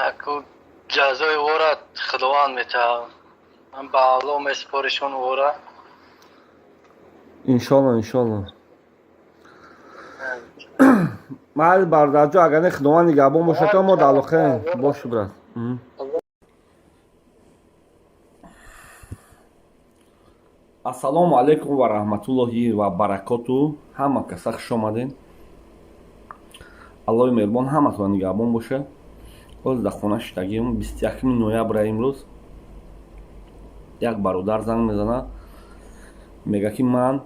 Аку ҷазои ӯра Худованд метаҳад. Ман ба Аллоҳ месупоришон ӯра. Иншолло, иншолло. Майли, бародарҷо, агар не, Худованд нигаҳбон бошад, то мо далоқем. Боши, брат. Ассалому алайкум ва раҳматуллоҳи ва баракоту. Ҳама каса хуш омадем. Аллоҳи меҳрубон ҳаматон нигаҳбон бошад. Ҳозир дар хона шиштагием, 21 ноябра имрӯз. Як бародар занг мезанад, мега, ки ман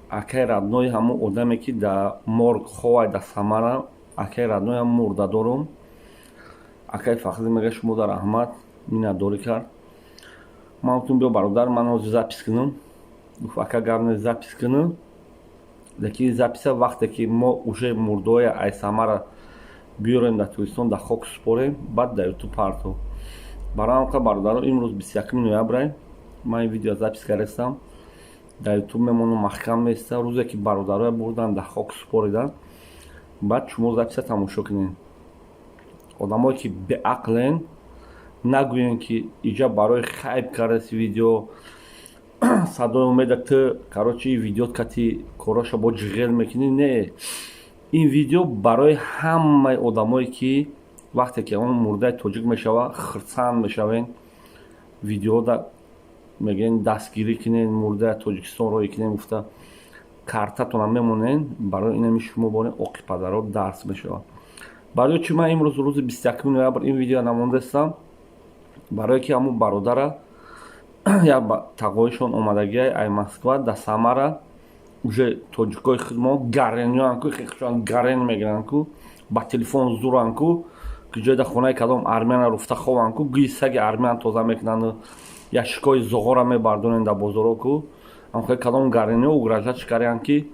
акай родной ҳамун одаме, ки дар морг ховай, дар Самара, акай родной ҳам мурда дорум. Акай Фахрӣ мега, шумо дар раҳмат, миннатдорӣ кард. Ман гуфтам, биё, бародар, ман ҳозир запись кунам. Гуфт, ака, гап не, запись кунам, лекин запись а вақте ки мо уже мурдаҳоя ай Самара биёрем дар Тоҷикистон, дар хок супорем, баъд дар Ютуб партов. Барои ҳамқа, бародаро, имрӯз 21 ноябрай, ман ин видео запись кардастам, дар Ютуб мемонам, маҳкам меиста. Рӯзе ки бародароя бурдан, дар хок супоридан, баъд шумо запись а тамошо кунед. Одамое ки беақлен, нагӯен, ки иҷа барои хайп кардаси видео, садои умеда ту, короче, ин видеот кати короша бо ҷиғел мекунӣ. Не, ин видео барои ҳамаи одамое, ки вақте ки он мурдаи тоҷик мешава, хирсанд мешавен, видеода мегӯен, дастгирӣ кунен, мурдаи Тоҷикистон роҳӣ кунен гуфта картатона мемонен. Барои инами шумо борен, оқи падаро дарс мешавад. Барои чӣ ман имрӯз, рӯзи 21 ноябр, ин видео намондаистам? Барое ки ҳамун бародара як тағоишон омадагиай ай Москва, да Самара уже тоҷикои худмо гаренёан ку, хешон гарен мегиранд ку, ба телефон зуран ку, ки ҷои да хонаи кадом армяна руфта хованд ку, гӯи саги армян тоза мекунанд, яшикои зоғора мебардонанд дар бозоро ку. Ҳамхои кадом гаренё угрожать карянд, ки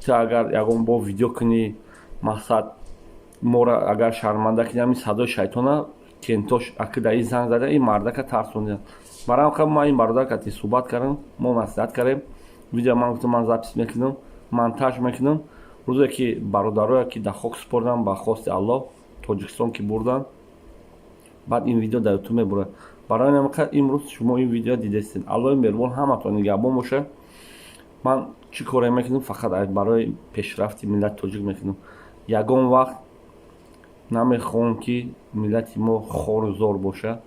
ту агар ягон бо видео кунӣ, мақсад, мора агар шарманда кунӣ, ҳамин садои шайтона кентош аки даи занг зада, ин мардака тарсондиям. Барои ҳамқа ман ин бародар кати суҳбат кардам, мо маслиҳат кардем. Видео ман гуфтам, ман запись мекунам, монтаж мекунам. Рӯзе ки бародарое ки дар хок супордам, ба хости Аллоҳ, Тоҷикистон ки бурданд, баъд ин видео дар Ютуб мебурад. Барои ҳамқа имрӯз шумо ин видео дидастед. Аллоҳи меҳрубон ҳаматон нигаҳбон бошад. Ман чӣ коре мекунам, фақат барои пешрафти миллати тоҷик мекунам. Ягон вақт намехоҳам, ки миллати мо хору зор бошад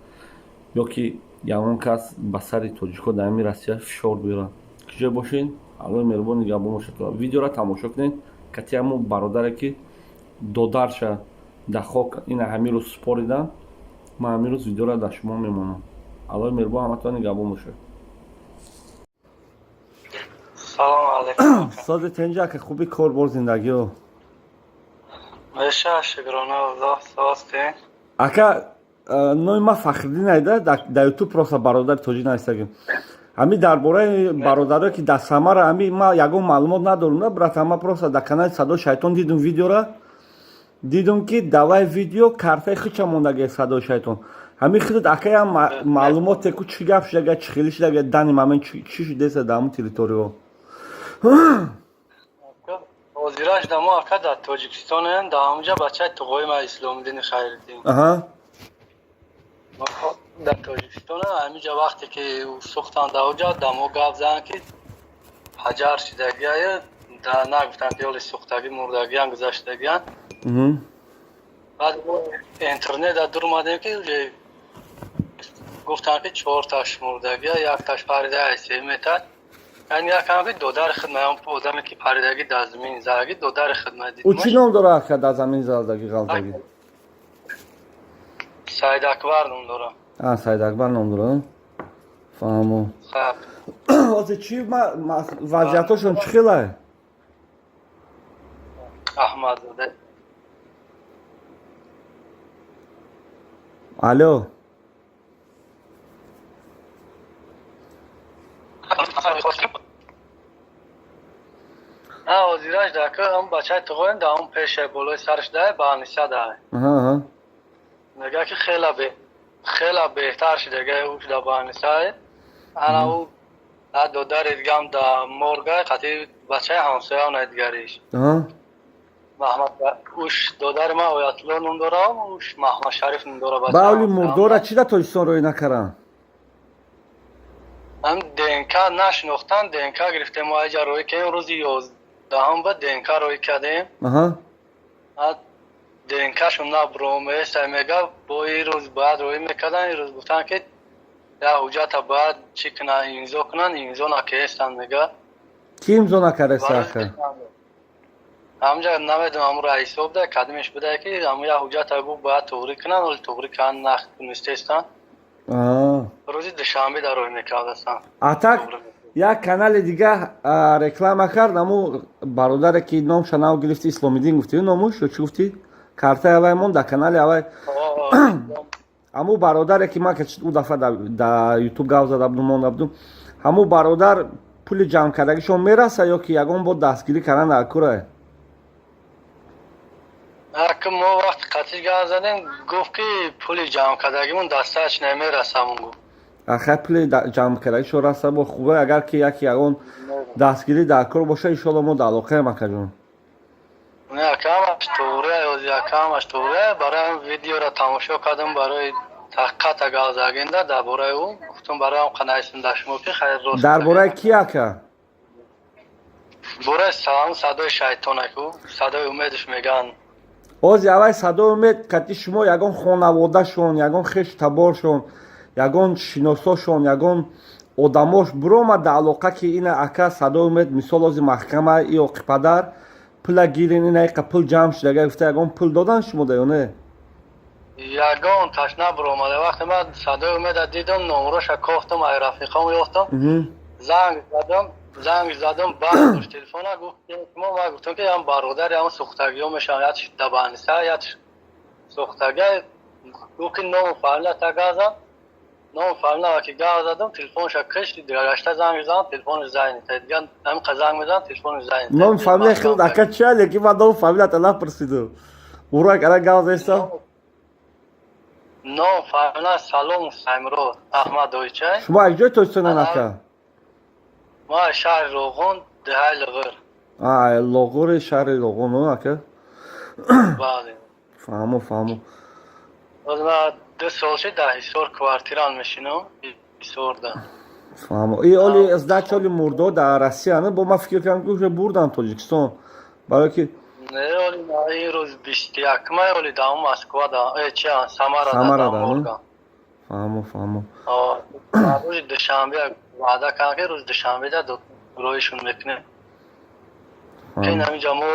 ё ки ягон кас ба сари тоҷикҳо дар ҳамин Россия фишор биёрад. Куҷое бошед, Аллоҳи меҳрубон нигаҳбон бошад. Видеоро тамошо кунед, кати ҳамун бародаре, ки додарша дар хок ина ҳамин рӯз супориданд. Ман ҳамин рӯз видеоро дар шумо мемонам. Аллоҳи меҳрубон ҳаматон нигаҳбон бошад. Салому алайкум. Сози тенҷа, ака, хуби, кор бор, зиндагиё? Меша, шукрона Аллоҳ, состен. Ака, номи ман Фахриддин айда, дар Ютуб просто бародари тоҷик нависагим. Ҳами дар бораи бародарое, ки дар Самара, ҳами ма ягон маълумот надорам, да, брат. Ма просто дар канали Садои Шайтон дидум видеора, дидум, ки давай видео картаи хича мондаги Садои Шайтон. Ҳами худат, акаям, маълумоте ку, чӣ гап шудага, чӣ хелӣ шудага, дани мамен чӣ шудеса дар ҳамун территорияҳо? Ҳозираш да мо, ака, дар Тоҷикистонем, дар ҳамунҷа бачаи туғои ма Исломиддини Хайриддин. Дар Тоҷикистон ҳаминҷа вақте ки сӯхтанд дар оҷа, да мо гап зананд, ки ҳаҷар шидагиае, да нагуфтанд, ки ҳоли сӯхтагӣ, мурдагиан, гузаштагиан. Баъд интернет да дур омадем, ки гуфтанд, ки чорташ мурдагия, якташ парида 3 метр. Яъне якам ки додари хидмат, одаме ки паридагӣ, дар замин задагӣ, додари хидмат. Ӯ чӣ ном дора, ака, дар замин задагӣ, ғалтагӣ? Саид Акбар ном дора. А, Саид Акбар ном дора, фаҳмо. Ҳозир чӣ вазъиятошон чӣ хелай? Аҳмадзода. Алло. Ҳозираш дака ам бачаи туғоем да он пеше болои сараш дай баъниса дай. Мега, ки хела беҳтар шидага уш да баънисай. Ана ӯ додари дигам да моргай, қати бачаи ҳамсояона дигариш. Маҳмад, уш додари ман Оятулло ном дора, уш Маҳмад Шариф ном дора. Бавли мурдора чӣ дар Тоҷикистон роӣ накаранд? Ҳам ДНК нашинохтан, ДНК гирифтем, мо аҷа роӣ кардем, рӯзи 11-ум ба ДНК роӣ кардем. ДНКшон набуроместа, мега, бо ин рӯз бояд роӣ мекардан. Ин рӯз гуфтанд, ки як ҳуҷҷата бояд чӣ кунанд, имзо кунанд, имзо накарестанд, мега. Кӣ имзо накардаста, ака? Ҳамҷа намедонам, ҳамун раисо буда, кадимеш буда, ки ҳамун як ҳуҷҷата гуфт, бояд туғрӣ кунанд, вале туғрӣ кардан натунистестанд. Рӯзи душанбе дар роҳ мекардастанд. А так як канали дига реклама кард, аму бародаре ки номша нав гирифти, Исломиддин гуфти номуш ё чӣ гуфтӣ, картаи авай мон дар канали авай. Ҳамун бародаре ки ман ӯ дафъа да Ютуб гав зада будум, монда будум, ҳамун бародар пули ҷамъкардагишон мераса ё ки ягон бор дастгирӣ кардан дар курае? Ака, мо вақти қатъи гап задем, гуфт, ки пули ҷамъкардагимон дастааш намерасамон, гуфт. Ахай, пули ҷамъкардагишон раса, бо хубе, агар ки яки ягон дастгирӣ дар кор боша, иншоалло мо дар алоқаем, акаҷон. Не, акамаш туғрия, акамаш туғрия. Барои видеоро тамошо кардам, барои таҳқиқата гап задагинда дар бораи ӯ гуфтам, барои ҳам қанайсим дар шумо, ки хайр, рост. Дар бораи ки, ака? Бораи салам, Садои Шайтонаку, Садои Умедаш меган. Ози аввай Садои Умед кати шумо ягон хонаводашон, ягон хеш таборшон, ягон шиносошон, ягон одамош биромад дар алоқа, ки ина, ака, Садои Умед, мисол, ози маҳкама и оқи падар пула гирин, ина иқа пул ҷамъ шуда гуфта, ягон пул додан шумо да ё не? Ягон таш набиромада. Вақте ман Садои Умеда дидам, номроша кофтам, ай рафиқам ёфтам, занг задам, бардошт телефона, гуфт мо. Ма гуфтам, ки ям бародари ҳам сӯхтагиҳо мешавам, якш дабаниса, якш сӯхтага. Гуфт, ки ному фамилия газам. Ному фамилия ки гап задам, телефонша кишт. Гашта занг задам, телефонаш занг, дигар ҳамиқа занг мезанам, телефонаш занг. Ному фамилия хел, ака, чи леки ман ному фамилията напурсидум, ура кара гап зеста. Ном фамилия Салом Саймурод Аҳмадовичай. Шумо аз ҷои Тоҷикистонан, ака? Ма шаҳри Роғун, деҳаи Луғур. Лоғури, шаҳри Роғун, ака? Бале. Фаҳмо. Ма 2 сол шид дар Ҳисор квартиран мешинам, Ҳисорда. Фаҳмо. И оли сдача, оли мурдо дар Россия не? Бо ман фикр кардам, ки уже бурдан Тоҷикистон, барое ки Не, оли ин рӯз 21-ма, оли даҳум Москва да, чи, Самара. Самара. Фаҳмо. Рӯзи душанбе ваъда кардам, ки рӯзи душанбеда роҳишон мекунем. Ин ҳаминҷа мо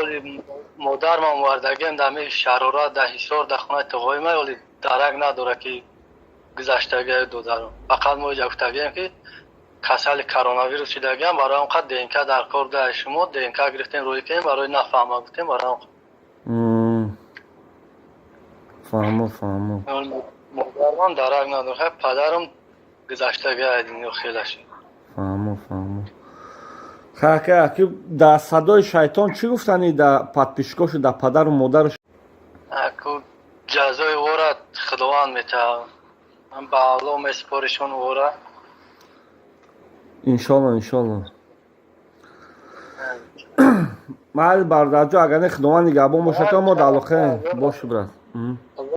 модармам овардагиам дар ми шарора, дар Ҳисор, дар хонаи туғои ма, оли дарак надора, ки гузаштагиаю додарам. Фақат мо иҷа гуфтагием, ки касали коронавирус шидагиам, барои он қад ДНК дар кор буда, шумо ДНК гирифтем, рӯй кардем, барои нафаҳма гуфтем, барои он. Фаҳмо. Модарам дарак надорад, падарам гузаштагиа дунё хелаш. Фаҳмо. Хака, ки дар Садои Шайтон чӣ гуфтани да подписчикошу, да падару модару? Аку, ҷазои ора Худованд метаҳад, ба Аллоҳ месупоришон ора. Иншолло. Майли, бародарҷо, агар не, Худованд нигаҳбон бошад, мо дар алоқаем. Боши, брат.